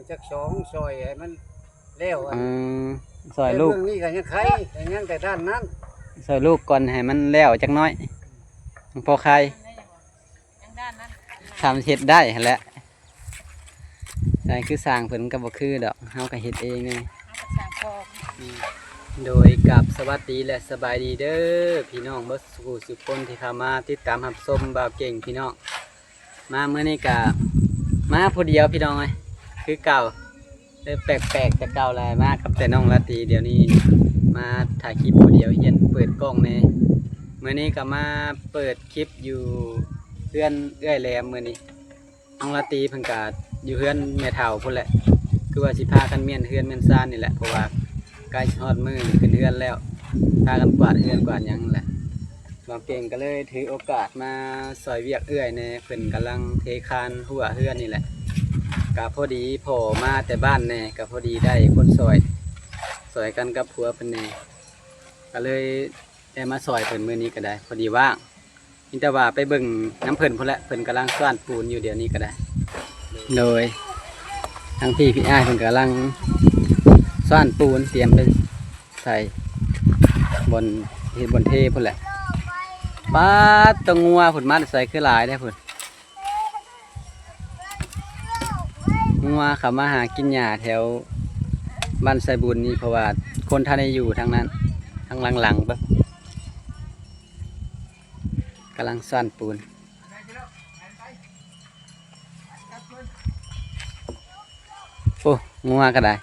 ຈັກສອງ ຊ່ອຍໃຫ້ມັນແລ້ວ ອືມ ຊ່ອຍລູກ ເລື່ອງນີ້ກໍຍັງໄຄ ກໍຍັງແຕ່ດ້ານນັ້ນ ຊ່ອຍລູກກ່ອນໃຫ້ມັນແລ້ວຈັກໜ້ອຍ ຍັງພໍຄາຍ ທຳເຮັດໄດ້ຫັ້ນແຫຼະ ໃຊ່ ຄືຊ່າງເພິ່ນກໍບໍ່ຄືດອກ ເຮົາກໍເຮັດເອງເລີຍ ເຮົາກໍສ້າງຂອງ ອືມ ໂດຍ ກັບສະຫວັດດີ ແລະ ສະບາຍດີເດີ ພີ່ນ້ອງເບິດສູ່ຜູ້ສູ່ຄົນທີ່ເຂົ້າມາຕິດຕາມຮັບຊົມບ່າວເກັ່ງ ພີ່ນ້ອງ ມາມື້ນີ້ກະມາຜູ້ດຽວພີ່ນ້ອງເອີຍ ຄືເກົ່າ ເອີ ແປກໆແຕ່ເກົ່າແຫຼະ ມາກັບແຕ່ນ້ອງລາຕີ ດຽວນີ້ມາຖ່າຍຄລິບຜູ້ດຽວ ຮຽນເປີດກ້ອງແດ່ ມື້ນີ້ກະມາເປີດຄລິບຢູ່ເຮືອນເອື້ອຍແຫຼມມື້ນີ້ ນ້ອງລາຕີເພິ່ນກະຢູ່ເຮືອນແມ່ເຖົ້າພຸ້ນແຫຼະ ຄືວ່າຊິພາກັນມ້ຽນເຮືອນມ້ຽນຊານນີ້ແຫຼະ ເພາະວ່າໃກ້ຊິຮອດມື້ຂຶ້ນເຮືອນແລ້ວ ພາກັນກວາດເຮືອນກວາດຫຍັງແຫຼະ. ບ່າວເກັ່ງກໍເລີຍຖືໂອກາດມາຊ່ອຍວຽກເອື້ອຍແດ່ ເພິ່ນກຳລັງເທຄານຮົ້ວເຮືອນນີ້ແຫຼະ ກະພໍດີພໍ່ມາແຕ່ບ້ານແດ່ ກະພໍດີໄດ້ຄົນຊ່ອຍ ຊ່ອຍກັນກັບຜົວເພິ່ນແດ່ ກະເລີຍໄດ້ມາຊ່ອຍເພິ່ນມື້ນີ້ກໍໄດ້ ພໍດີວ່າງ ມີແຕ່ວ່າໄປເບິ່ງນຳເພິ່ນພຸ້ນແຫຼະ ເພິ່ນກຳລັງສ້ານປູນຢູ່ດຽວນີ້ກໍໄດ້ ໂດຍ ທາງພີ່ ພີ່ອ້າຍເພິ່ນກຳລັງສ້ານປູນ ຕຽມໄປ ໃສ່ບ່ອນເຮັດບ່ອນເທພຸ້ນແຫຼະ ປາດ ຕົວງົວພຸ້ນ ມາແຕ່ໃສຄືຫຼາຍແທ້ພຸ້ນ ງົວເຂົ້າມາຫາກິນຫຍ້າແຖວບ້ານໄຊບຸນນີ້ ເພາະວ່າຄົນທັນໄດ້ຢູ່ທາງນັ້ນ ທາງຫຼັງໆ ເບິ່ງ ກຳລັງສ້ານປູນ ໂອ້ ງົວກໍໄດ້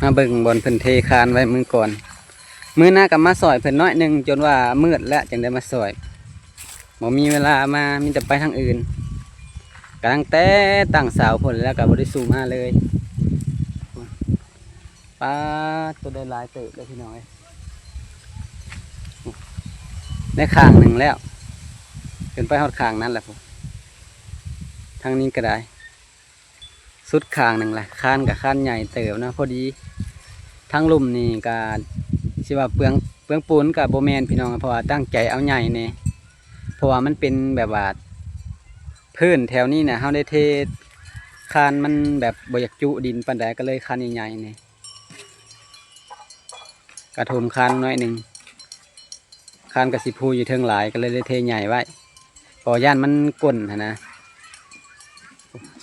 ມາເບິ່ງບ່ອນເພິ່ນເທຄານໄວ້ມື້ກ່ອນ ມື້ໜ້າກໍມາຊ່ອຍເພິ່ນໜ້ອຍໜຶ່ງ ຈົນວ່າມືດແລ້ວຈຶ່ງໄດ້ມາຊ່ອຍ ບໍ່ມີເວລາມາ ມີແຕ່ໄປທາງອື່ນ ກະຕັ້ງແຕ່ຕັ້ງເສົາພຸ້ນແລ້ວກໍບໍ່ໄດ້ສູ່ມາເລີຍ. ປາດ ໂຕໄດ້ຫຼາຍເຕີບເດ້ພີ່ນ້ອງເອີຍ ໄດ້ຂ້າງໜຶ່ງແລ້ວ ຈົນໄປຮອດຂ້າງນັ້ນແຫຼະພຸ້ນ ທາງນີ້ກໍໄດ້ ສຸດຂ້າງໜຶ່ງແຫຼະ ຄານກໍຄານໃຫຍ່ເຕີບນະ ພໍດີ ທາງລຸ່ມນີ້ກໍຊິວ່າເປືອງ ເປືອງປູນກໍບໍ່ແມ່ນພີ່ນ້ອງ ເພາະວ່າຕັ້ງໃຈເອົາໃຫຍ່ແດ່ ເພາະວ່າມັນເປັນແບບວ່າພື້ນແຖວນີ້ນະ ເຮົາໄດ້ເທຄານ ມັນແບບບໍ່ຢາກຈຸດິນປານໃດ ກໍເລີຍຄານໃຫຍ່ໆແດ່ ກະຖົມຄານໜ້ອຍໜຶ່ງ ຄານກະຊິພູຢູ່ເທິງຫຼາຍ ກໍເລີຍໄດ້ເທໃຫຍ່ໄວ້ ເພາະຢ້ານມັນກົ້ນຫັ້ນນະ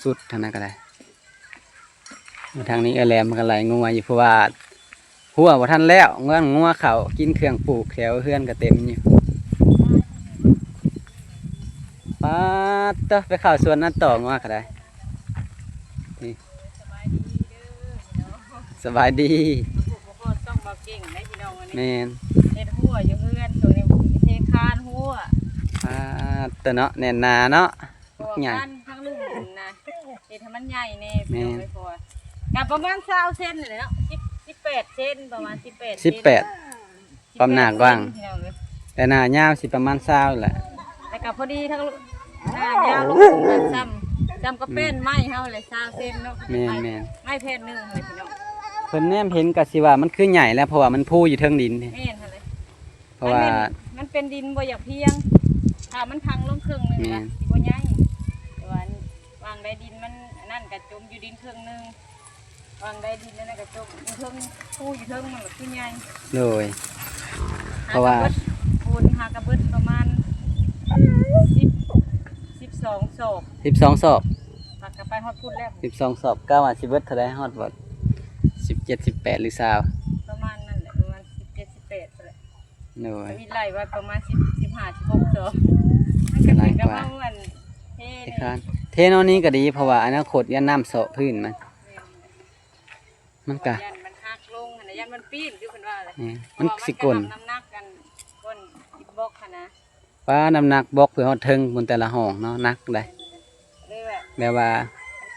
ສຸດຫັ້ນນະກໍໄດ້. ທາງນີ້ເອື້ອຍແຫຼມມັນກໍໄລ່ງົວຢູ່ ເພາະວ່າຮົ້ວບໍ່ທັນແລ້ວ ງົວ ງົວເຂົ້າກິນເຄື່ອງປູກແຖວເຮືອນກໍເຕັມຢູ່. ປາດເຕີ ໄປເຂົ້າສວນນັ້ນຕໍ່ ງົວກໍໄດ້. ນີ້ ສະບາຍດີເດີພີ່ນ້ອງ ສະບາຍດີ ມາພົບມາພໍ້ຊ່ອງບ່າວເກັ່ງໄດ໋ພີ່ນ້ອງ ອັນນີ້ ແມ່ນ ເຮັດຮົ້ວຢູ່ເຮືອນ ຊ່ວງນີ້ເທຄານຮົ້ວ ປາດເຕີເນາະ ແໜ້ນໜາເນາະ ບັກໃຫຍ່ ຄານທາງລຸ່ມນະ ເຮັດໃຫ້ມັນໃຫຍ່ແດ່ ແມ່ນ ພີ່ນ້ອງເອີຍ ເພາະວ່າກໍປະມານຊາວເຊັນນີ້ແຫຼະເນາະ ສິບ ສິບແປດເຊັນ ປະມານສິບແປດ ສິບແປດ ຄວາມໜ້າກວ້າງ ແຕ່ໜ້າຍາວຊິປະມານຊາວແຫຼະ ແລ້ວກໍພໍດີທັງໜ້າຍາວລົງສູງກັນ ສ່ຳ ສ່ຳກັບແປ້ນໄມ້ເຮົາແຫຼະ ຊາວເຊັນເນາະ ແມ່ນໆ ໄມ້ແຜ່ນໜຶ່ງເລີຍພີ່ນ້ອງ ເພິ່ນແນມເຫັນກໍຊິວ່າມັນຄືໃຫຍ່ແຫຼະ ເພາະວ່າມັນພູຢູ່ເທິງດິນ ແມ່ນຫັ້ນແຫຼະ ເພາະວ່າ ມັນເປັນ ມັນເປັນດິນບໍ່ຢາກພຽງ ຖ້າມັນພັງລົງເຄິ່ງໜຶ່ງ ແມ່ນ ກໍຊິບໍ່ໃຫຍ່ ແຕ່ວ່າຫວ່າງໃດດິນມັນອັນນັ້ນກໍຈົມຢູ່ດິນເຄິ່ງໜຶ່ງ ຫວ່າງໃດດິນອັນນັ້ນກໍຈົມຢູ່ເທິງ ພູຢູ່ເທິງມັນກໍຄືໃຫຍ່ ໂດຍ ຫາ ເພາະວ່າ ກະເບິດ ປູນຫາກະເບິດປະມານສິບ ສິບສອງສອບ ສິບສອງສອບ ແລ້ວກໍໄປຮອດພຸ້ນແລ້ວ ສິບສອງສອບ ກະວ່າຊິເບິດເທົ່າໃດ ຮອດບໍ່ ສິບເຈັດ ສິບແປດ ຫຼື ຊາວ ປະມານນັ້ນແຫຼະ ປະມານສິບເຈັດ ສິບແປດ ໂດຍ ວິໄລວ່າປະມານສິບ ສິບຫ້າ ສິບຫົກ ສອກ ມັນກໍ ຫຼາຍກວ່າ ເທ ເທແນວນີ້ກໍດີ ເພາະວ່າອະນາຄົດຢ້ານນ້ຳເຊາະພື້ນມັນ ມັນກະ ຢ້ານມັນຫັກລົງຫັ້ນນະ ຢ້ານມັນປີ້ນ ຄືເພິ່ນວ່າແຫຼະ ແມ່ນ ເພາະວ່າມັນຊິກົນ ມັນຈະຮັບນ້ຳໜັກກັນ ກ້ອນອິດບລັອກຫັ້ນນະ ປາ ນ້ຳໜັກບລັອກເພື່ອຮອດເທິງພຸ້ນ ແຕ່ລະຫ້ອງເນາະ ໜັກໄດ໋ ເລີຍແບບ ແບບວ່າ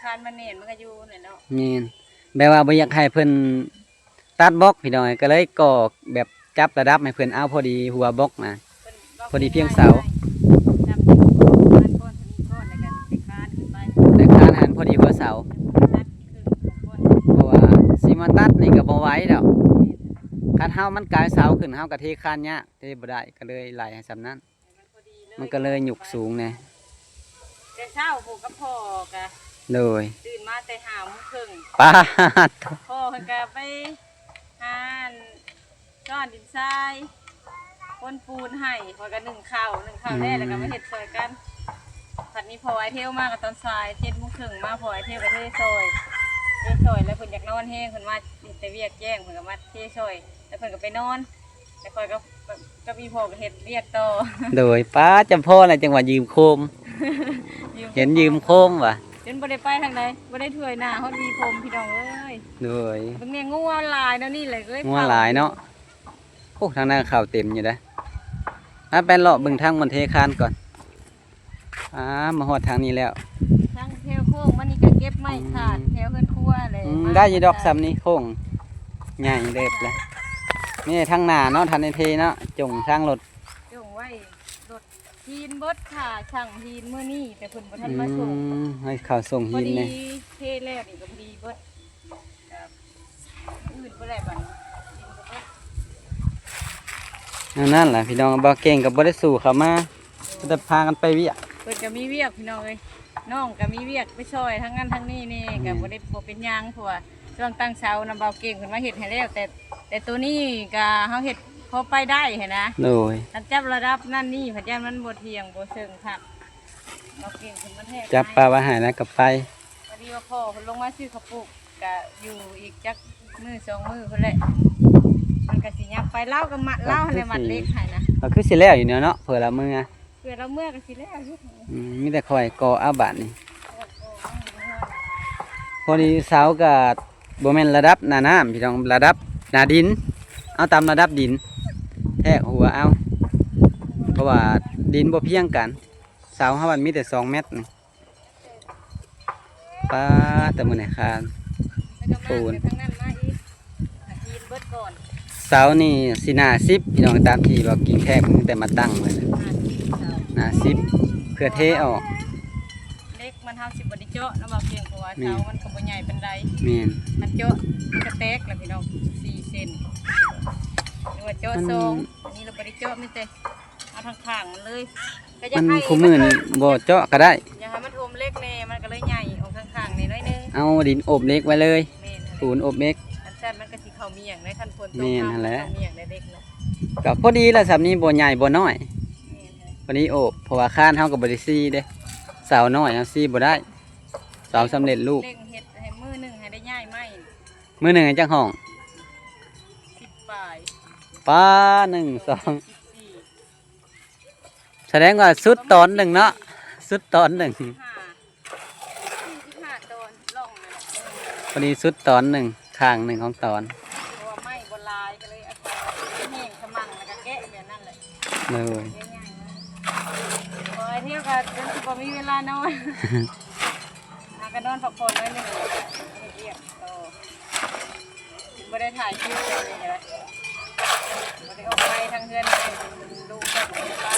ຄັນມັນແໜ້ນ ມັນກໍຢູ່ແຫຼະເນາະ ແມ່ນ ແບບວ່າບໍ່ຢາກໃຫ້ເພິ່ນ ຕັດບລັອກພີ່ນ້ອງ ກໍເລີຍກໍ່ແບບຈັບລະດັບໃຫ້ເພິ່ນເອົາພໍດີຫົວບລັອກນະ ເພິ່ນບລັອກ ພໍດີພຽງເສົາ ຈຳເປັນກ້ອນ ກ້ອນ ກ້ອນ ແລ້ວກໍໄປຄານຂຶ້ນໄປ ແລ້ວຄານໃຫ້ມັນພໍດີຫົວເສົາ ຕັດເຄິ່ງຂອງກ້ອນ ເພາະວ່າຊິມາຕັດນີ້ກໍບໍ່ໄຫວດອກ ເຮົາມັນກາຍເສົາຂຶ້ນ ເຮົາກໍເທຄານຍາກ ເທບໍ່ໄດ້ ກໍເລີຍໄຫຼໃຫ້ສ່ຳນັ້ນ ມັນກໍເລີຍຍຸກສູງແດ່. ແຕ່ເຊົ້າ ຜູ້ກັບພໍ່ກະ ໂດຍ ຕື່ນມາແຕ່ຫ້າໂມງເຄິ່ງ ປາດ ພໍ່ເພິ່ນກະໄປຫາອັນ ກ້ອນດິນຊາຍ ຄົນປູນໃຫ້ ຂ້ອຍກໍໜຶ້ງເຂົ້າ ໜຶ້ງເຂົ້າແລ້ວ ອືມ ແລ້ວກໍມາເຮັດຊ່ອຍກັນ. ບັດນີ້ພໍ່ອ້າຍເທວມາກໍຕອນສາຍ ເຈັດໂມງເຄິ່ງມາ ພໍ່ອ້າຍເທວກໍເທຊ່ອຍ ເທຊ່ອຍ ແລ້ວເພິ່ນຢາກນອນແຮງ ເພິ່ນມາເຮັດແຕ່ວຽກແຈ້ງ ເພິ່ນກໍມາເທຊ່ອຍ ແລ້ວເພິ່ນກໍໄປນອນ ແລ້ວຂ້ອຍກັບ ກັບ ກັບອີ່ພໍ່ກໍເຮັດວຽກຕໍ່. ໂດຍ ປ້າ ຈຳພໍ່ແຫຼະ ຈັ່ງວ່າຢືມໂຄມ ຢືມ ເຫັນຢືມໂຄມວ່າ ຈົນບໍ່ໄດ້ໄປທາງໃດ ບໍ່ໄດ້ຖ້ວຍໜ້າຮອດວີຜົມ ພີ່ນ້ອງເອີຍ. ໂດຍ ເບິ່ງແນ່ ງົວຫຼາຍແນວນີ້ແຫຼະ ກໍເລີຍ ງົວຫຼາຍເນາະ. ໂອ້ ທາງນັ້ນເຂົ້າເຕັມຢູ່ເດ້. ມາໄປເລາະເບິ່ງທາງບ່ອນເທຄານກ່ອນ. ອ່າ ມາຮອດທາງນີ້ແລ້ວ ທາງແຖວໂຄ້ງມານີ້ກໍເກັບໄມ້ຂາດ ອືມ ແຖວເຮືອນຄົວແຫຼະ. ອືມ ມາ ໄດ້ຢູ່ດອກ ສ່ຳນີ້ໂຄ້ງໃຫຍ່ເຕີບແລ້ວ. ມີແຕ່ທາງໜ້າເນາະ ທັນໄດ້ເທເນາະ ຈົ່ງທາງລົດ ຈົ່ງໄວ້ລົດຫີນເບິດ ຖ້າຊ່າງຫີນມື້ນີ້ ແຕ່ເພິ່ນບໍ່ທັນມາສົ່ງ. ອືມ ໃຫ້ເຂົາສົ່ງຫີນແດ່ ພໍດີເທແລ້ວນີ້ກໍພໍດີເບິດ. ແນວນັ້ນແຫຼະພີ່ນ້ອງ ບ່າວເກັ່ງກໍບໍ່ໄດ້ສູ້ເຂົ້າມາ ແຕ່ພາກັນໄປວຽກ. ເພິ່ນກໍມີວຽກພີ່ນ້ອງເອີຍ ນ້ອງກໍມີວຽກໄປຊ່ອຍທາງນັ້ນທາງນີ້ແດ່ ກໍບໍ່ໄດ້ ບໍ່ເປັນຫຍັງ ເພາະວ່າຊ່ວງຕັ້ງເສົານຳບ່າວເກັ່ງເພິ່ນມາເຮັດໃຫ້ແລ້ວ. ແຕ່ ແຕ່ໂຕນີ້ກໍເຮົາເຮັດພໍໄປໄດ້ຫັ້ນນະ. ໂດຍ ຄັນຈັບລະດັບນັ້ນນີ້ ພັດຢ້ານມັນບໍ່ທ່ຽງບໍ່ເຊິ່ງຄັກ ບ່າວເກັ່ງເພິ່ນມາແທກ ຈັບປາໄວ້ໃຫ້ແລ້ວກໍໄປ. ພໍດີວ່າພໍ່ເພິ່ນລົງມາຊື້ເຂົ້າປຸກ ກະຢູ່ອີກຈັກມື້ສອງມື້ພຸ້ນແຫຼະ ມັນກະຊິຍັບໄປ. ລາວກໍມັດ ລາວຫັ້ນແຫຼະມັດເຫຼັກໃຫ້ນະ ກໍຄືຊິແລ້ວຢູ່ແນວເນາະ ເພື່ອລາວເມືອ ເພື່ອລາວເມືອກໍຊິແລ້ວຢູ່. ອືມ ມີແຕ່ຂ້ອຍກໍ່ເອົາບາດນີ້. ພໍດີເສົາກໍບໍ່ແມ່ນລະດັບໜ້ານ້ຳພີ່ນ້ອງ ລະດັບໜ້າດິນ ເອົາຕາມລະດັບດິນ ແທກຫົວເອົາ ເພາະວ່າດິນບໍ່ພຽງກັນ. ເສົາເຮົາມັນມີແຕ່ສອງແມັດນີ້. ປາດ ແຕ່ມື້ນີ້ຄານປູນ ເສົານີ້ຊິໜ້າສິບພີ່ນ້ອງ ຕາມທີ່ບ່າວເກັ່ງແທກຕັ້ງແຕ່ມາຕັ້ງໄວ້ ໜ້າສິບ ເພື່ອເທອອກ. ເຫຼັກມັນເຮົາຊິບໍ່ໄດ້ເຈາະເນາະບ່າວເກັ່ງ ເພາະວ່າເສົາມັນກໍບໍ່ໃຫຍ່ປານໃດ. ແມ່ນ ຄັນເຈາະມັນກໍແຕກແລ້ວພີ່ນ້ອງ ສີ່ເຊັນ ຫຼືວ່າເຈາະ ມັນ ສອງ ອັນນີ້ລະບໍ່ໄດ້ເຈາະ ມີແຕ່ ເອົາທາງຂ້າງມັນເລີຍ. ມັນ ຄູ່ມື້ນີ້ບໍ່ເຈາະກໍໄດ້ ຢາກໃຫ້ມັນຖົມເຫຼັກແດ່ ມັນກໍເລີຍໃຫຍ່ອອກທາງຂ້າງນີ້ໜ້ອຍໜຶ່ງ ເອົາດິນໂອບເຫຼັກໄວ້ເລີຍ. ແມ່ນ ປູນໂອບເຫຼັກ ອັນຊັ້ນມັນກໍຊິເຂົ້າໝ້ຽງໃນ ຄັນຝົນຕົກ ແມ່ນຫັ້ນແຫຼະ ເຂົ້າໝ້ຽງໃນເຫຼັກນະ. ກໍພໍດີລະ ສ່ຳນີ້ບໍ່ໃຫຍ່ບໍ່ນ້ອຍ ແມ່ນ ພໍດີໂອບ ເພາະວ່າຄານເຮົາກໍບໍ່ໄດ້ຊີເດ້ ເສົານ້ອຍເຮົາຊີບໍ່ໄດ້ ເສົາສຳເລັດຮູບ. ເລັ່ງເຮັດໃຫ້ມື້ໜຶ່ງໃຫ້ໄດ້ຍ້າຍໄມ້ ມື້ໜຶ່ງໃຫ້ຈັກຫ້ອງ? ສິບປາຍ ປາ ໜຶ່ງ ສອງ ສິບສີ່ ສະແດງວ່າສຸດຕອນໜຶ່ງເນາະ ສຸດຕອນໜຶ່ງ ສິບຫ້າ ສີ່ສິບຫ້າຕອນ ລ່ອງນັ້ນ ພໍດີສຸດຕອນໜຶ່ງ ຂ້າງໜຶ່ງຂອງຕອນ ເພາະວ່າໄມ້ບໍ່ຫຼາຍ ກໍເລີຍອາໄສແຫ້ງສະໝັ່ງ ແລ້ວກໍແກະແບບນັ້ນແຫຼະ. ໂດຍ ໂອ້ຍ ເທວກໍຈົນຊິບໍ່ມີເວລານອນ ຫາກໍນອນພັກຜ່ອນໜ້ອຍໜຶ່ງ ເຮັດວຽກຕໍ່ ບໍ່ໄດ້ຖ່າຍຄລິບເລີຍ ບໍ່ໄດ້ອອກໄປທາງເຮືອນເລີຍ ລູກກໍບໍ່ໄດ້ໄປ.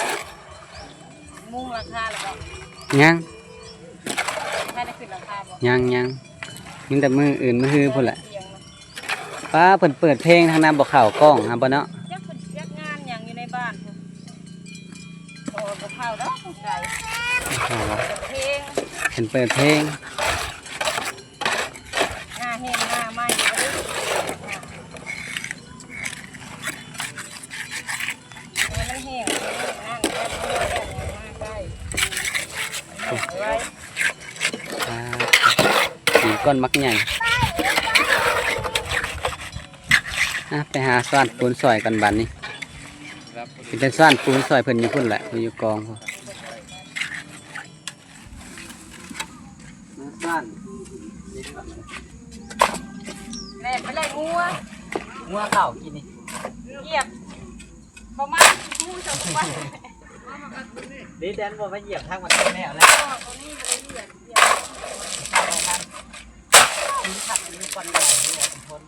ມຸງຫຼັງຄາແລ້ວບໍ່? ຍັງ ບໍ່ທັນໄດ້ຂຶ້ນຫຼັງຄາບໍ່? ຍັງໆ ມີແຕ່ມື້ອື່ນມື້ຮືພຸ້ນແຫຼະ. ປ້າ ເພິ່ນເປີດເພງທາງນັ້ນບໍ່ເຂົ້າກ້ອງຫາບໍ່ເນາະ? ຈັກເພິ່ນຈັດງານຫຍັງຢູ່ໃນບ້ານພຸ້ນ ບໍ່ ບໍ່ເຂົ້າດອກສົງໄສ ບໍ່ເຂົ້າດອກ ເປີດເພງ ເພິ່ນເປີດເພງ. ໜ້າແຫ້ງໜ້າໃໝ່ບໍ່ໄດ້ ໃຫ້ມັນແຫ້ງ ນັ້ນແລ້ວ ມາໃກ້ ໂອ້ ໄວ້ ອ່າ ຫີນກ້ອນບັກໃຫຍ່. ອ່ະ ໄປຫາສ້ານປູນຊ່ອຍກັນບັດນີ້ ຊິໄປສ້ານປູນຊ່ອຍເພິ່ນຢູ່ພຸ້ນແຫຼະ ເພິ່ນຢູ່ກອງພຸ້ນ. ມາສ້ານ ແລ່ນໄປໄລ່ງົວ ງົວເຂົ້າກິນນີ້ ຢຽບ ປະມານ ຮູ້ຈັກວ່າ ດີແຕ່ບໍ່ມາຢຽບທາງມັນແລ້ວແຫຼະ ຕົວນີ້ບໍ່ໄດ້ຢຽບ ຢຽບ ມັນຂັດ ມັນກ່ອນໄດ້ ນີ້ແຫຼະທຸກຄົນ.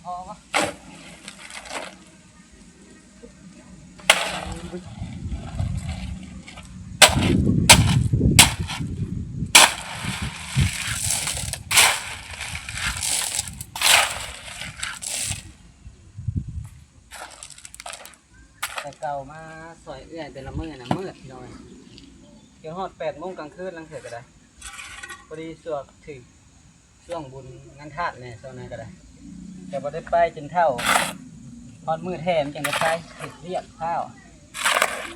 ພໍບໍ່? ແຕ່ເກົ່າມາຊ່ອຍເອື້ອຍແຕ່ລະມື້ນະມືດພີ່ນ້ອງເອີຍ ຈົນຮອດແປດໂມງກາງຄືນລາງເທື່ອກໍໄດ້ ພໍດີຊ່ວງຖືກ ຊ່ວງບຸນງານທາດແດ່ ຊ່ວງນັ້ນກໍໄດ້ ແຕ່ບໍ່ໄດ້ໄປຈົນເຖົ້າ ຮອດມື້ແທ້ມັນຈັ່ງໄດ້ໄປເຮັດວຽກພ້າວ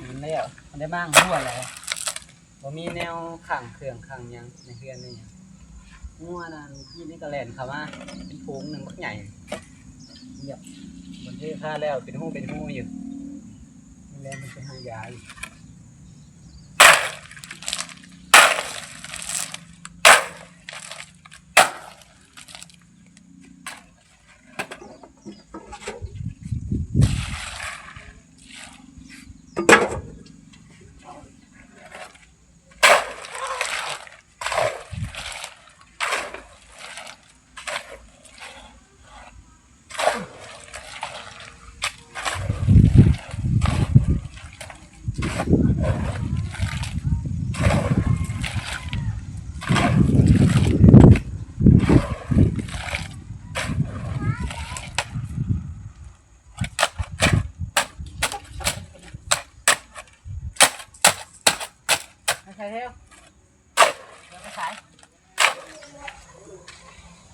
ມັນແລ້ວ ມັນໄດ້ມ້າງຮົ້ວແລ້ວ ບໍ່ມີແນວຂັງເຄື່ອງຂັງຫຍັງໃນເຮືອນໃນຫຍັງ ງົວນັ້ນກີ້ນີ້ກໍແລ່ນເຂົ້າມາເປັນຝູງໜຶ່ງບັກໃຫຍ່ ວຽກ ມັນເທຄາແລ້ວເປັນຮູເປັນຮູຢູ່ ແລ່ນໄປຫາຢາຢູ່.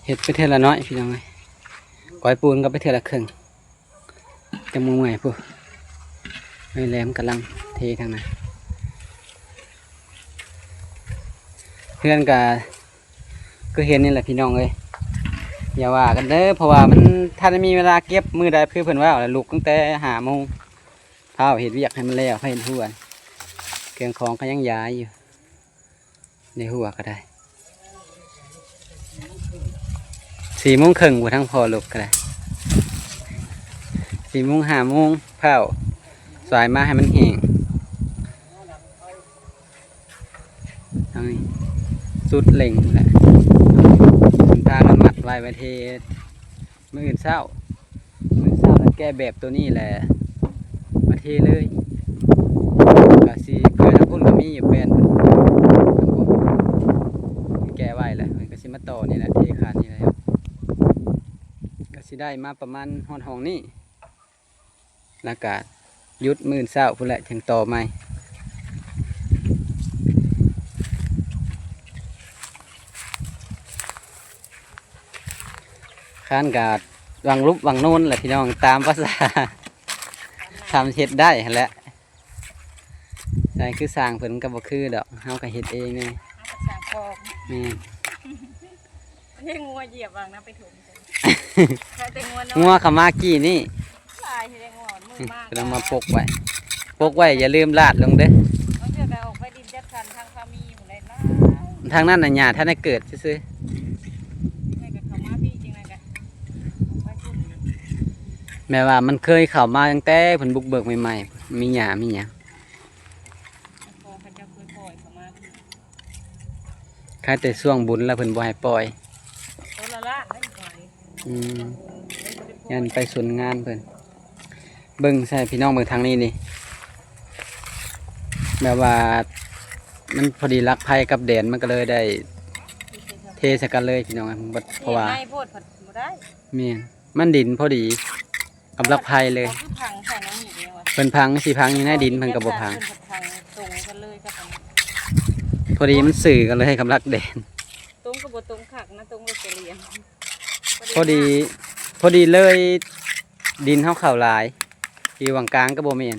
ເຮັດໄປເທື່ອລະໜ້ອຍພີ່ນ້ອງເອີຍ ກ້ອຍປູນກໍໄປເທື່ອລະເຄິ່ງ ຈັ່ງບໍ່ເມື່ອຍພຸ້ນ ໄອ້ແຫຼມກຳລັງເທທາງນັ້ນ ເຮືອນກໍຄືເຫັນນີ້ແຫຼະພີ່ນ້ອງເອີຍ ຢ່າວ່າກັນເດີ ເພາະວ່າມັນທັນໄດ້ມີເວລາເກັບ ມື້ໃດຄືເພິ່ນເວົ້າແຫຼະ ລຸກຕັ້ງແຕ່ຫ້າໂມງ ພ້າວເຮັດວຽກໃຫ້ມັນແລ້ວ ພ້າວເຮັດຮົ້ວ ເຄື່ອງຂອງກໍຍັງຢາຍຢູ່ ໃນຮົ້ວກໍໄດ້ ສີ່ໂມງເຄິ່ງພຸ້ນ ທາງພໍ່ລຸກກໍໄດ້ ສີ່ໂມງ ຫ້າໂມງ ພ້າວສາຍມາໃຫ້ມັນແຫ້ງ ທາງນີ້ສຸດເລັ່ງພຸ້ນແຫຼະ ທາງມັນມັດໄວ້ ໄວ້ເທ ມື້ອື່ນເຊົ້າ ມື້ເຊົ້າແລ້ວແກະແບບໂຕນີ້ແຫຼະ ມາເທເລີຍ ກະຊິເພື່ອທາງພຸ້ນກໍມີຢູ່ແປ້ນ ແກະໄວ້ແຫຼະ ມັນກໍຊິມາຕໍ່ນີ້ແຫຼະ ເທຄານນີ້ແຫຼະ ກໍຊິໄດ້ມາປະມານຮອດຫ້ອງນີ້ ແລ້ວກະຢຸດມື້ອື່ນເຊົ້າພຸ້ນແຫຼະ ຈັ່ງຕໍ່ໃໝ່. ຄານກະຫວ່າງລຸບຫວ່າງໂນນແຫຼະພີ່ນ້ອງ ຕາມພາສາ ສ່ຳເຮັດໄດ້ຫັ້ນແຫຼະ ໃຊ່ ຄືຊ່າງເພິ່ນກໍບໍ່ຄືດອກ ເຮົາກໍເຮັດເອງນີ້ ເຮົາກໍສ້າງຄອກ ແມ່ນ ເຮັດງົວຢຽບຫວ່າງນຳໄປຖົມ ໃສ່ແຕ່ງົວນ້ອຍ ງົວເຂົ້າມາກີ້ນີ້ ຫຼາຍແທ້ງົວ ມື້ມາ ເພິ່ນເອົາມາປົກໄວ້ ປົກໄວ້ຢ່າລືມລາດລົງເດີ້ ບາງເທື່ອກໍອອກໄປດິນຈັດສັນທາງພາມີພຸ້ນແຫຼະ ທາງນັ້ນນະຫຍ້າທັນໄດ້ເກີດຊື່ໆ ແມ່ກໍເຂົ້າມາພີ້ຈັ່ງໃດກໍໄປພຸ້ນ ແມ່ນວ່າມັນເຄີຍເຂົ້າມາຕັ້ງແຕ່ເພິ່ນບຸກເບີກໃໝ່ໆ ມີຫຍ້າມີຫຍັງ ພໍ່ເຂົາເຈົ້າເຄີຍປ່ອຍເຂົ້າມາພີ້ ຂາຍແຕ່ຊ່ວງບຸນລະເພິ່ນບໍ່ໃຫ້ປ່ອຍ ໂຕລະລ້ານໄດ້ຂາຍ ອືມ ຢ້ານໄປຊົນງານເພິ່ນ ເບິ່ງໃສ່ພີ່ນ້ອງເບິ່ງທາງນີ້ນີ້ ແບບວ່າມັນພໍດີຫຼັກໄພກັບແດນ ມັນກໍເລີຍໄດ້ເທໃສ່ກັນເລີຍພີ່ນ້ອງ ເພາະວ່າ ໃຫ້ໂພດພັດບໍ່ໄດ້ ແມ່ນ ມັນດິນພໍດີກັບຫຼັກໄພເລີຍ ຄືພັງໃສ່ນ້ຳນີ້ເດ້ວ່າ ເພິ່ນພັງ ຊິພັງຢູ່ໃນດິນ ເພິ່ນກໍບໍ່ພັງ ເພິ່ນພັງຕົງກັນເລີຍກັບອັນ ພໍດີມັນຊື່ກັນເລີຍກັບຫຼັກແດນ ຕົງກໍບໍ່ຕົງຄັກນະ ຕົງແບບສະຫຼຽງ ພໍດີ ພໍດີເລີຍ ດິນເຮົາເຂົ້າຫຼາຍ ທີ່ຫວ່າງກາງກໍບໍ່ແມ່ນ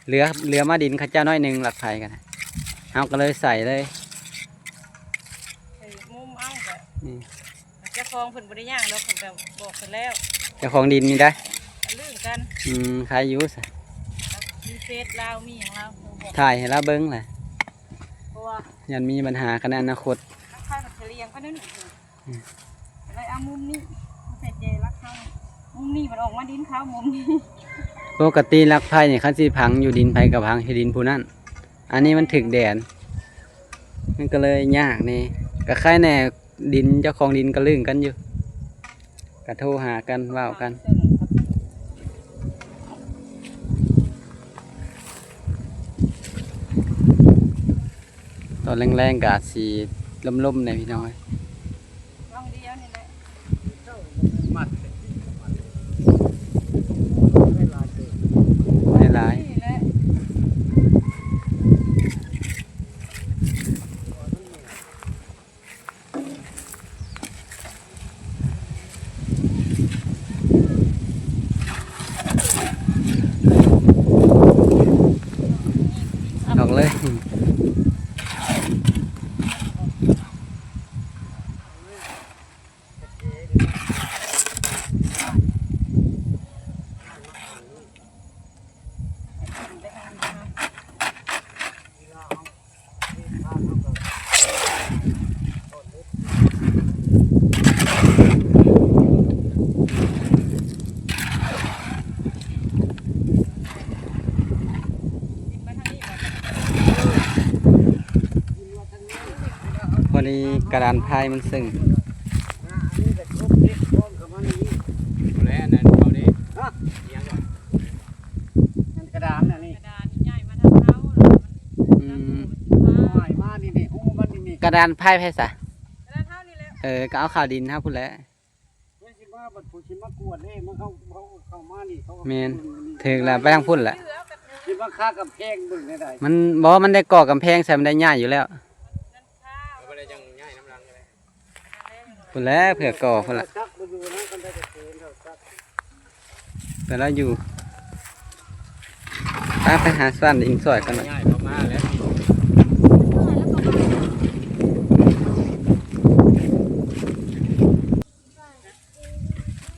ເຫຼືອ ເຫຼືອມາດິນເຂົາເຈົ້າໜ້ອຍໜຶ່ງ ຫຼັກໄພກັນ ເຮົາກໍເລີຍໃສ່ເລີຍ ໃສ່ມຸມເອົາກໍ ອືມ ເຈົ້າຂອງເພິ່ນບໍ່ໄດ້ຍ່າງດອກ ເພິ່ນກໍບອກເພິ່ນແລ້ວ ເຈົ້າຂອງດິນນີ້ໄດ໋ ລື່ນກັນ ອືມ ຂາຍຢູ່ຊະ ມີເຟສລາວ ມີຫຍັງລາວ ເພິ່ນບອກ ຖ່າຍໃຫ້ລາວເບິ່ງແຫຼະ ເພາະວ່າ ຢ້ານມີບັນຫາກັນໃນອະນາຄົດ ລັກໄພມັນສະຫຼຽງປານນັ້ນ ອືມ ກໍເລີຍເອົາມຸມນີ້ມາໃສ່ແຈລັກເຮົາ ມຸມນີ້ມັນອອກມາດິນເຂົາ ມຸມນີ້ ປົກກະຕິລັກໄພນີ້ ຄັນຊິຝັງຢູ່ດິນໃຜກໍຝັງຢູ່ດິນຜູ້ນັ້ນ ອັນນີ້ມັນຖືກແດນ ມັນກໍເລີຍຍາກແດ່ ກໍໄຄແດ່ ດິນເຈົ້າຂອງດິນກໍລຶ້ງກັນຢູ່ ກ ກະໂທຫາກັນເວົ້າກັນ. ຕອນແລງໆກໍອາດຊິລົມໆແດ່ພີ່ນ້ອງເອີຍ. ໄດ້ຫຼາຍ. ອອກເລີຍ. ພໍດີກະດານພາຍມັນເຊິ່ງ. ບໍ່ແລ້ວ ອັນນັ້ນເຂົາເດ້ ຮະ ອີຫຍັງວະ ມັນກະດານອັນນີ້ ກະດານໃຫຍ່ມາທາງເຮົາ ແລ້ວມັນ ອືມ ໃຫຍ່ມານີ້ ນີ້ ຮູ້ມັນນີ້ ນີ້ ກະດານພາຍໃຜສະ? ກະດານເຮົານີ້ແຫຼະ. ເອີ ກໍເອົາຂາວດິນເຮົາພຸ້ນແຫຼະ. ເພິ່ນຊິມາ ບັດຜູ້ຊິມາກວດເດ້ ມັນເຂົ້າ ເຂົ້າ ເຂົ້າມານີ້ ເຂົາ ແມ່ນ ຖືກແລ້ວ ໄປທາງພຸ້ນແຫຼະ. ຊິມາຄາກຳແພງເບິ່ງແນວໃດ ມັນ ບໍ່ ມັນໄດ້ກໍ່ກຳແພງໃສ່ ມັນໄດ້ຍ້າຍຢູ່ແລ້ວ. ບໍ່ໄດ້ຈັ່ງຍ້າຍນຳຫຼັງກໍໄດ້ ພຸ້ນແຫຼະ ເພື່ອກໍ່ພຸ້ນລະ ຈັກບໍ່ຢູ່ນະ ຄັນໄດ້ກະເຕີນເຮົາຈັກ ແຕ່ລະຢູ່. ໄປ ໄປຫາສານດິນຊ່ອຍກັນ ຍ້າຍເຂົ້າມາແລ້ວ.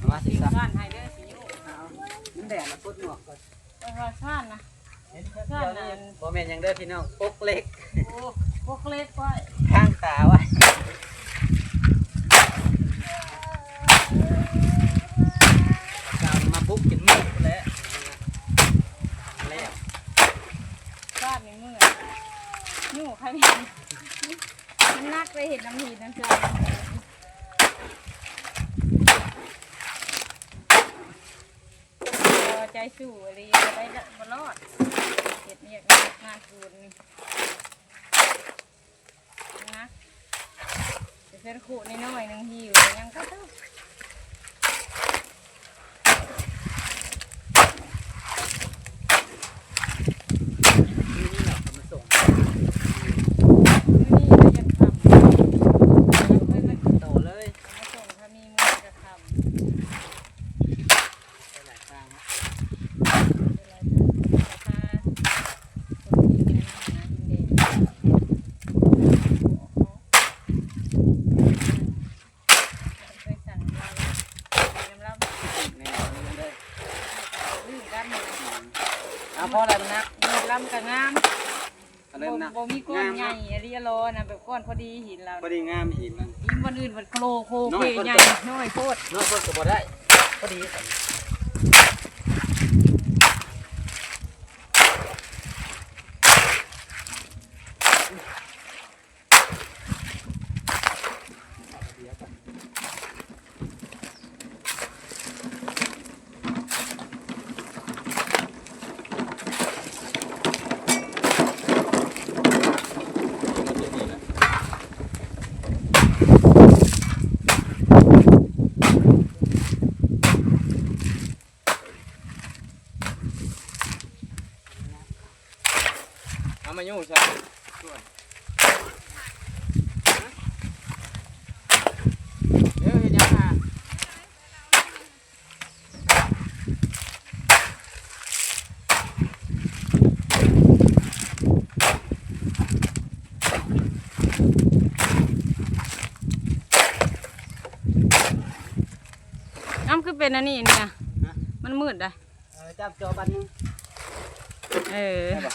ມາຊິຊະ ສ້ານໃຫ້ເດີ ຊິຢູ່ ມັນແດດລະປົດໝວກກ່ອນ. ເອີ ວ່າສ້ານນະ ເຫັນເຂື່ອນ ສ້ານນັ້ນ ບໍ່ແມ່ນຫຍັງເດີພີ່ນ້ອງ ກົກເຫຼັກ. ໂອ້ ກົກເຫຼັກໄວ້ ຄ້າງຕາໄວ້ ກຳມາບຸກກິນມື້ພຸ້ນແຫຼະ ແລ້ວ ສ້ານໃນມື້ ຢູ່ໃຄ ມັນໜັກໄປເຮັດນຳຫີນນຳເຂື່ອນ. ເອົາໃຈສູ້ອີ່ຫຼີ ບໍ່ໄດ້ ບໍ່ລອດ ເຮັດວຽກງານປູນນີ້ໜັກ ເປັນເພື່ອນຄູ່ນ້ອຍໆໜຶ່ງ ຫິ້ວຫຍັງກໍເອົາ. ມື້ນີ້ເນາະ ເຂົາມາສົ່ງ ມື້ນີ້ກໍຍັງຄ່ຳ ຍັງເຄີຍມາ ຕໍ່ເລີຍ ມາສົ່ງ ຖ້າມີມື້ນີ້ກໍຄ່ຳ. ໄປຫຼາຍທາງເນາະ ໄປຫຼາຍທາງ ແຕ່ວ່າຄົນທີ່ເປັນອັນນັ້ນນະ ດິນແດງ ເຄີຍສັ່ງລາວ ໄປນຳລາວ ແມ່ນເດີ ເອົາພໍແລ້ວມັນໜັກ ມີລຳກໍງາມ. ເລີ່ມນະ ບໍ່ ບໍ່ມີກ້ອນໃຫຍ່ອີ່ຫຼີ ລໍນະ ແບບກ້ອນພໍດີຫີນລາວ ພໍດີງາມຫີນມັນ ຫີນບ່ອນອື່ນມັນໂຄລໂຄເຄໃຫຍ່ ນ້ອຍໂພດ ນ້ອຍໂພດກໍບໍ່ໄດ້ ພໍດີກັນ. ເອົາມາຢູ່ໃສ່ ເອີ ເຮັດຫຍັງຫາ? ອ້ຳ ຄືເປັນອັນນີ້ນີ້ນະ? ຮະ? ມັນມືດໄດ໋. ເອີ ຈັບຈໍບັດໜຶ່ງ ເອີ ໄດ້ບໍ່? ອ່ະ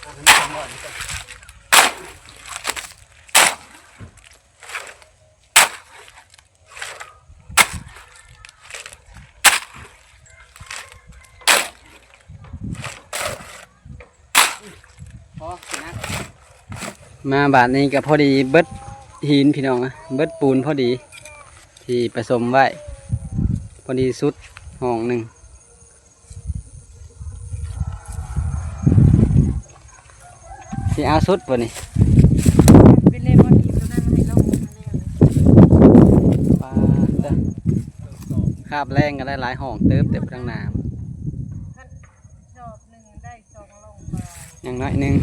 ອັນນີ້ສອງຮ້ອຍ ພໍ ມາບາດນີ້ກໍພໍດີເບິດ ຫີນພີ່ນ້ອງ ເບິດປູນພໍດີ ທີ່ປະສົມໄວ້ ພໍດີສຸດຫ້ອງໜຶ່ງ. ຊິເອົາສຸດບໍ່ນີ້? ເປັນເລບອນອີກຕົວນັ້ນໃຫ້ລອງ ປາດເດີ ຄາບແລງກໍໄດ້ຫຼາຍຫ້ອງເຕີບ ແຕ່ທາງໜ້າ ສອບໜຶ່ງໄດ້ສອງໂລກວ່າ ຢ່າງໜ້ອຍໜຶ່ງ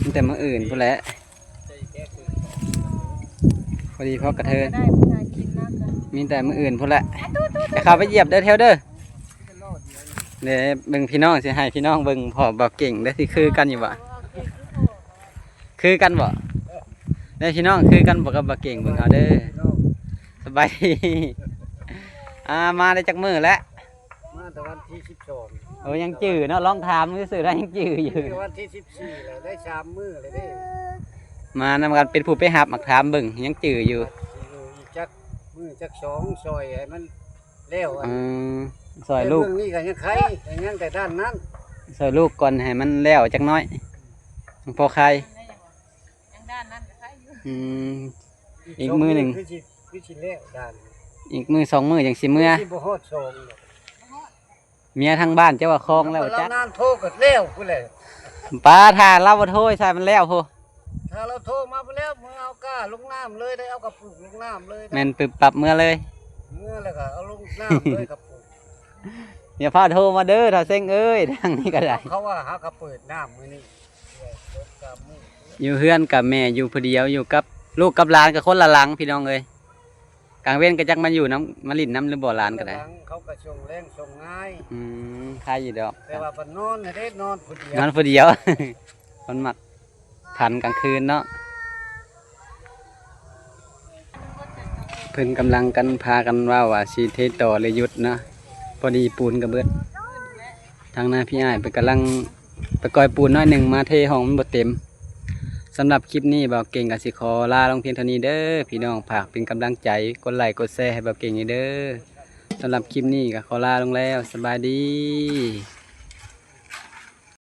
ມີແຕ່ມື້ອື່ນພຸ້ນແຫຼະ ພໍດີພໍກະເທີນ ໄດ້ຜູ້ຊາຍກິນນຳ ມີແຕ່ມື້ອື່ນພຸ້ນແຫຼະ ຢ່າເຂົ້າໄປຢຽບເດີ ແຖວເດີ ເດ້ ເບິ່ງພີ່ນ້ອງ ຊິໃຫ້ພີ່ນ້ອງເບິ່ງພໍ່ບ່າວເກັ່ງເດີ ຊິຄືກັນຢູ່ບໍ່? ຄືກັນບໍ່? ເດ້ພີ່ນ້ອງ ຄືກັນບໍ່ກັບບ່າວເກັ່ງ? ເບິ່ງເອົາເດີ ສະບາຍດີ ອ່າ ມາໄດ້ຈັກມື້ແລ້ວ? ມາແຕ່ວັນທີສິບສອງ ໂອ້ ຍັງຈື່ເນາະ ລອງຖາມຊື່ໆ ລະຍັງຈື່ຢູ່ ວັນທີສິບສີ່ແລ້ວ ໄດ້ສາມມື້ແລ້ວເດ້ ມານຳກັນ ເປັນຜູ້ໄປຮັບ ມັກຖາມເບິ່ງ ຍັງຈື່ຢູ່ ຢູ່ອີກຈັກມື້ຈັກສອງ ຊ່ອຍໃຫ້ມັນແລ້ວ ອືມ ຊ່ອຍລູກ ແຕ່ເບື້ອງນີ້ກໍຍັງໄຄ ກໍຍັງແຕ່ດ້ານນັ້ນ ຊ່ອຍລູກກ່ອນໃຫ້ມັນແລ້ວຈັກໜ້ອຍ ຈັ່ງພໍໄຄ ຍັງດ້ານນັ້ນກໍໄຄຢູ່ ອືມ ອີກມື້ໜຶ່ງ ຄືຊິ ຄືຊິແລ້ວດ້ານ ອີກມື້ສອງມື້ຈັ່ງຊິເມືອ ຄືຊິບໍ່ຮອດສອງດອກ ເມຍທາງບ້ານເຈົ້າວ່າຄອງແລ້ວ ແລ້ວ ຈັກ ລາວນານໂທກໍແລ້ວພຸ້ນແຫຼະ ປ້າ ຖ້າລາວບໍ່ໂທໃສ່ມັນແລ້ວພຸ້ນ ຖ້າລາວໂທມາພຸ້ນແລ້ວ ເມືອເອົາກ້າລົງນ້ຳເລີຍ ໄດ້ເອົາກະປຸກລົງນ້ຳເລີຍ ແມ່ນປຶບປັບເມືອເລີຍ ເມືອແລ້ວກໍເອົາລົງນ້ຳເລີຍກະປຸກ ຢ່າພາໂທມາເດີ ທ້າວເສັງເອີຍ ທາງນີ້ກໍໄດ້ ເຂົາວ່າຫາກໍເປີດນ້ຳມື້ນີ້ ຢູ່ເຮືອນກັບແມ່ຢູ່ຜູ້ດຽວ ຢູ່ກັບລູກກັບຫຼານກໍຄົນລະຫຼັງ ພີ່ນ້ອງເອີຍ ກາງເວັນກໍຈັກມາຢູ່ນຳ ມາຫຼິ້ນນຳຫຼືບໍ່ ຫຼານກໍໄດ້ ເຂົາກໍສົ່ງແລງສົ່ງງາຍ ອືມ ຄາຍຢູ່ດອກ ແຕ່ວ່າເພິ່ນນອນເດ້ ນອນຜູ້ດຽວ ນອນຜູ້ດຽວ ເພິ່ນມັກຝັນກາງຄືນເນາະ ເພິ່ນກຳລັງກັນ ພາກັນເວົ້າວ່າຊິເທຕໍ່ຫຼືຢຸດເນາະ ພໍດີປູນກໍເບິດ ທາງໜ້າພີ່ອ້າຍເພິ່ນກຳລັງໄປກ່ອຍປູນໜ້ອຍໜຶ່ງ ມາເທຫ້ອງມັນບໍ່ເຕັມ. ສຳລັບຄລິບນີ້ ບ່າວເກັ່ງກໍຊິຂໍລາລົງພຽງເທົ່ານີ້ເດີ ພີ່ນ້ອງຝາກເປັນກຳລັງໃຈ ກົດໄລກົດແຊໃຫ້ບ່າວເກັ່ງແດ່ເດີ. ສຳລັບຄລິບນີ້ກໍຂໍລາລົງແລ້ວ ສະບາຍດີ.